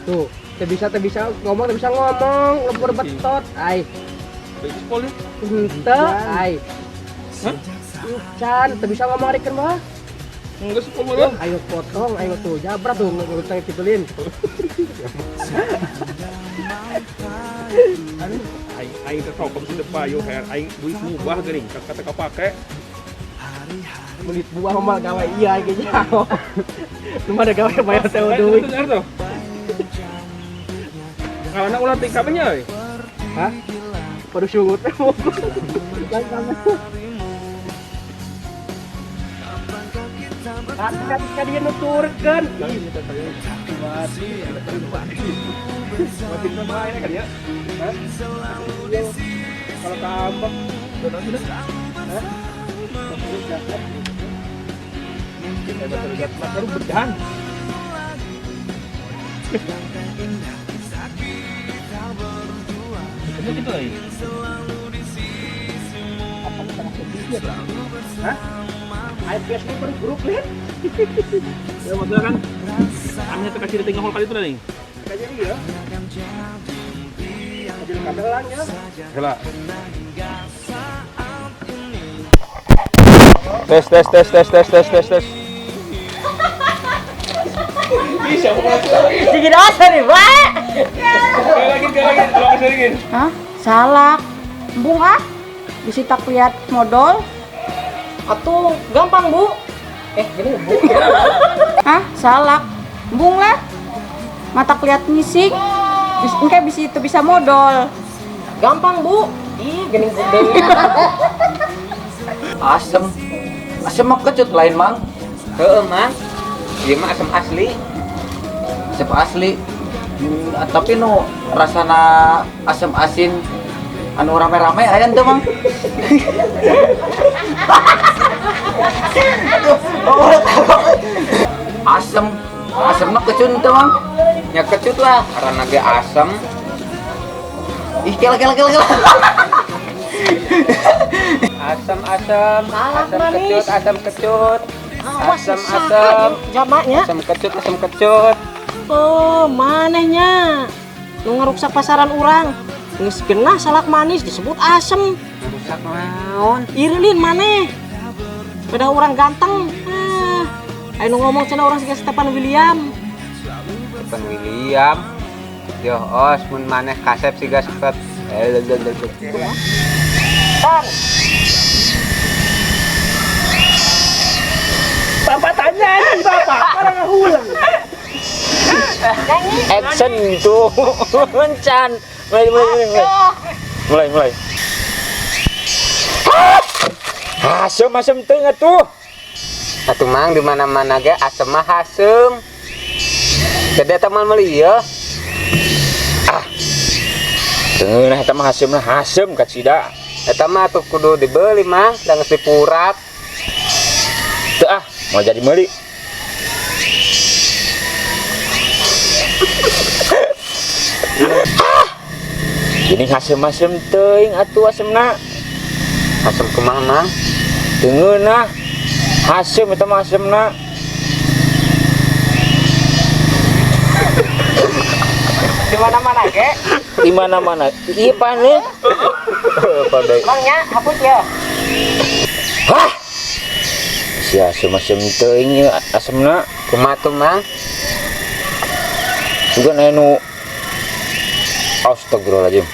Tuh, teu bisa ngomong, teu bisa ngomong, lembur betot. Ai, Itu sekolah. henteu, ai. Hah? Can, teu bisa ngomong rikeun mah. Enggak sekolah lah. Ayo potong, ayo tuh jabra tuh ngurutang kitulin. Aing aing teh toko di payu her aing duit mubah geuning kata kapake. Belit buah mah gawe iya kayaknya. Lu mah ada gawe bayar teh duit. Tuh. Kalau ulah tingkapnya euy. Hah? Baru sungut teh mau. Kan kan dia nuturkeun. Mati, mati sama ini kan ya? Hah? Kalau kambang, udah sudah. Hah? Baru bedan. Itu gitu lagi. Apa setengah sedih ya? Hah? IPS ini baru grup lihat. Ya maksudnya kan, kami tuh kasih tinggal kali itu nih. Kayaknya iya. Jadi kabelan ya. Gila. Tes tes tes tes tes tes tes tes. Bisa mau lagi. Jadi rasa nih, Pak. Lagi lagi, kalau keseringin. Hah? Salak. Embung ah. Bisa tak lihat modal. Atuh, gampang, Bu. Gini Bu. Hah? Salak. Embung lah. Mata lihat ngisik. Engke bisa itu bisa modal. Gampang, Bu. Ih, gini Bu. Asem. Asem mah kecut lain, Mang. Heeh, Mang. Ieu mah asem asli. Asem asli. Tapi nu rasana asem asin anu rame-rame aya teu, Mang? Asem. Asemna kecut teu, Mang? Nya kecut lah, karena ge asem. Ih, kela kela kela kela. Asem asem, Salak asem manis. kecut, asem kecut. Awas, Asem saha asem, jamaknya. asem kecut, asem kecut. Oh, manehnya. Nu ngaruksak pasaran urang. Geus genah salak manis disebut asem. Rusak naon? Irilin maneh. Beda urang ganteng. Ah, ayo nu ngomong cenah urang siga Stefan William. Stefan William. Yo os mun maneh kasep siga Stefan. Bapak tanya nih, Bapak. Orang ngahulang. Action tuh. Encan. Mulai mulai mulai. Mulai mulai. Asem asem teuing atuh. Atuh Mang di mana-mana ge asem mah haseum. Jadi eta mah meuli ieu. Ah. Teu eta mah haseumna haseum kacida. Eta mah atuh kudu dibeli Mang, da geus dipurak. Teu ah, mau jadi meuli. Ah. Ini haseum-haseum teuing atuh asemna. Asem kumaha Mang? Teu ngeunah. Haseum eta mah asemna. Di mana-mana ge. Di mana-mana. Ieu pane. Pandai. Mangnya hapus ya. Hah. Si asem-asem teuing ieu asemna. Kumaha tuh Mang? Sugan aya nu Astagfirullahaladzim.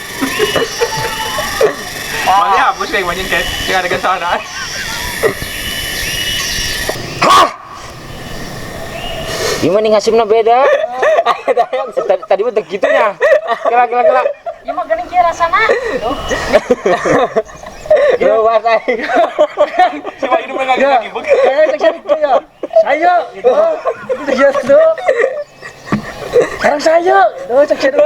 Mana hapus kayak banyak kayak kayak ada kesalahan. Hah! Gimana nih ngasimna beda? Tadi mah teu kitu nya. Kela kela kela. Ya mah geuning kieu rasana. Luas aing. Si Pak Hidup lagi lagi. Kayak cek itu ya. Saya gitu. Itu cek itu. Sekarang saya gitu cek itu.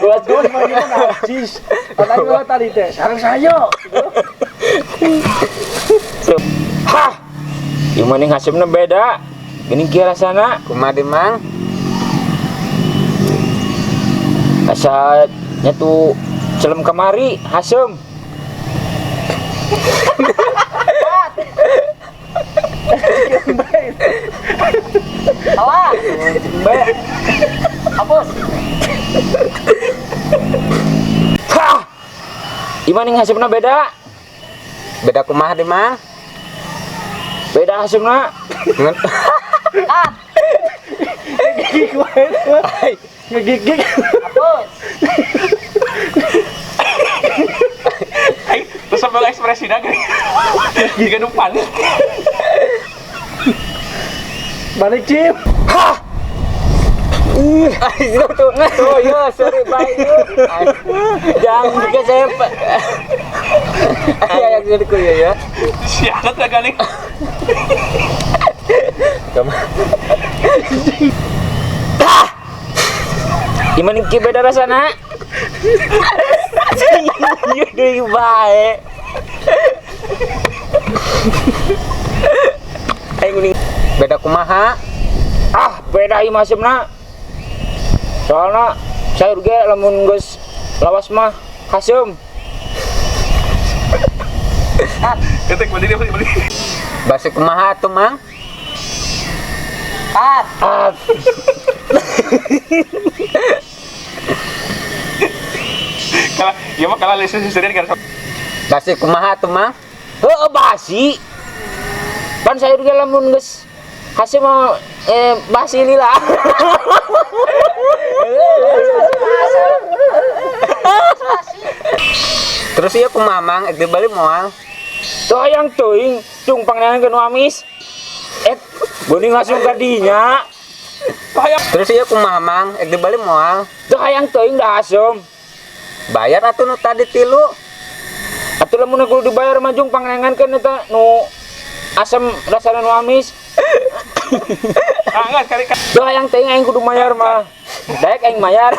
Waduh, najis. Tadi tadi teh, sekarang saya. Hah! Gimana nih ngasimna beda? Geuning kieu rasana. Kumaha di Mang? Asa nya tuh celem kamari haseum. Salah. Baik. Hapus. Hah. Gimana nih hasilnya beda? Beda kumaha deh, Mang? Beda hasilnya. Ngan- Cut. Ngegigit. Hapus. Aing terus sampai ekspresi gini. Jika nu panik. Balik Cip. Hah. Ih, itu tuh, tuh, ya, sorry, baik. Jangan juga saya, Pak. Ya, yang jadi kuya ya. Sialat lah kali. Kamu. Gimana ki beda rasana? Iya, deui bae. Aing uning. Beda kumaha? Ah, beda ieu mah hasilna. Soalna sayur ge lamun geus lawas mah haseum. Ketik berdiri berdiri. berdiri. Basi kumaha tuh, Mang? Cut. Ah, Kalah, ya mah kalah lesen sendirian kan. Basi kumaha tuh, Mang? heueuh basi. Pan sayur ge lamun geus haseum mah basi lila. Terus iya kumaha, Mang? Ek dibeli moal. Tuh hayang teuing cung pangneangan nu amis. Eh, geuning langsung ka dinya. Terus iya kumaha, Mang? Ek dibeli moal. Tuh hayang teuing dah haseum. Bayar atuh nu tadi tilu. Atuh lamun kudu dibayar mah jung pangneangankeun eta nu asem rasana nu amis. Ah, enggak sekali kan. Tuh hayang teuing aing kudu mayar mah. Daek aing mayar.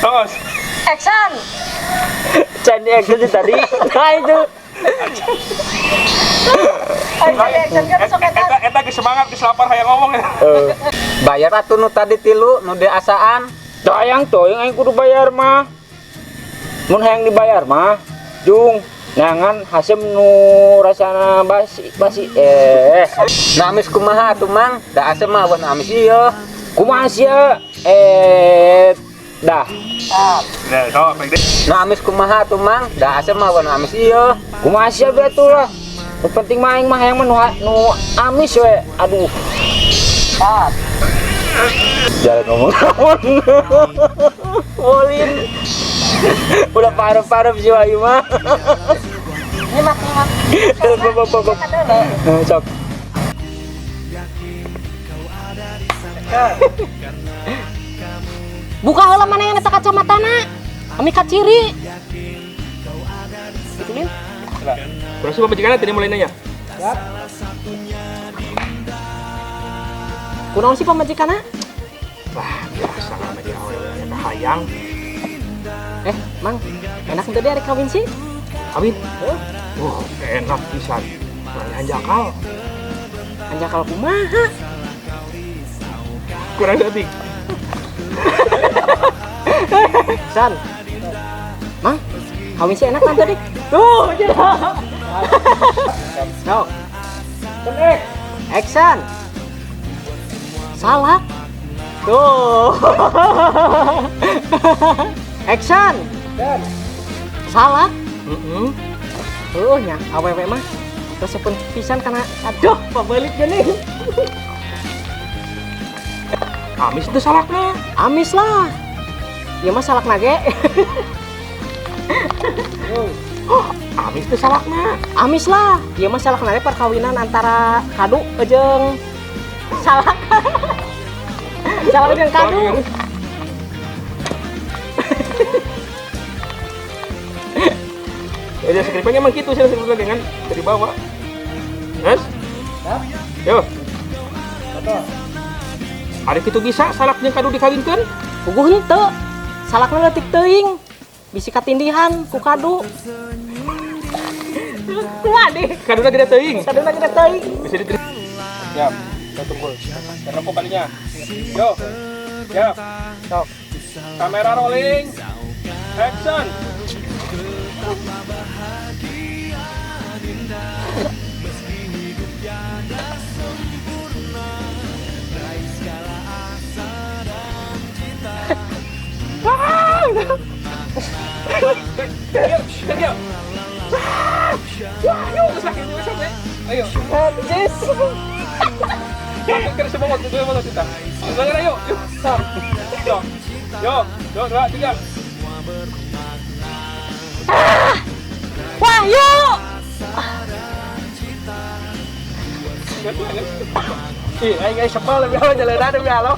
Terus. Action. Can action sih tadi. Nah itu. Ayo action kan sok eta. Eta eta geus semangat geus lapar hayang ngomong ya. Bayar atuh nu tadi tilu, nu diasaan. Tuh hayang teuing aing kudu bayar mah. Mun hayang dibayar mah jung neangan haseum nu rasana basi basi eh Nu amis kumaha atuh, Mang? Da asem mah euweuh nu amis ieu. Kumaha sia eh dah. Cut. Nah, sok baik deh. Nu amis kumaha atuh, Mang? Da asem mah euweuh nu amis ieu. Kumaha sia be atuh lah. Nu penting mah aing mah hayang mah nu amis we. Aduh. Cut. Jalan ngomong Bolin. Udah parah-parah si Wahyu mah. Nyimak nyimak. Bop, bop, bop. Kita dulu. Nah, sok. Buka heula mana yang eta kacamatana. Kami kaciri. Gitu, Lin. Berarti pamajikanna tadi mulai nanya. Kunaon sih pamajikanna? Wah, biasa lah sama dia awewe eta hayang. Eh, Mang, enak tadi hari kawin sih? Kawin. Enak pisan. Kurang hanjakal. Hanjakal kumaha? Kurang detik. San. Mang, kawin sih enak kan tadi? Tuh, jadi. Sok. Action. Salah. Tuh. Action. Salah. Heeh. Oh nya, awewe mah resepun pisan karena aduh, pabeulit geuning. Amis teu salakna. Amis lah. Ieu mah salak nage. Amis teu salakna. Amis lah. Ieu mah salak nage perkawinan antara kadu jeung salak. Salak jeung kadu. Ya skripnya emang gitu sih skripnya kan dari bawah. Yes? Yo. Ari kitu bisa salak jeung kadu dikawinkeun? Puguh henteu. Salakna leutik teuing. Bisi katindihan ku kadu. Kumaha deh? Kaduna gede teuing. Kaduna gede teuing. Bisa diterima. Siap. Kita tunggu. Karena kalinya. Yo. Siap. Sok. Kamera rolling. Action. Yuk, yuk. Wah, yuk, terus lagi terus sampai. Ayo. Jis. Kita semangat, semangat kita. Semangat ayo. Yuk. Yo. Yo, dua, dua, tiga. Wahyu. Ih, aing aing sepal lebih awal jalan demi Allah.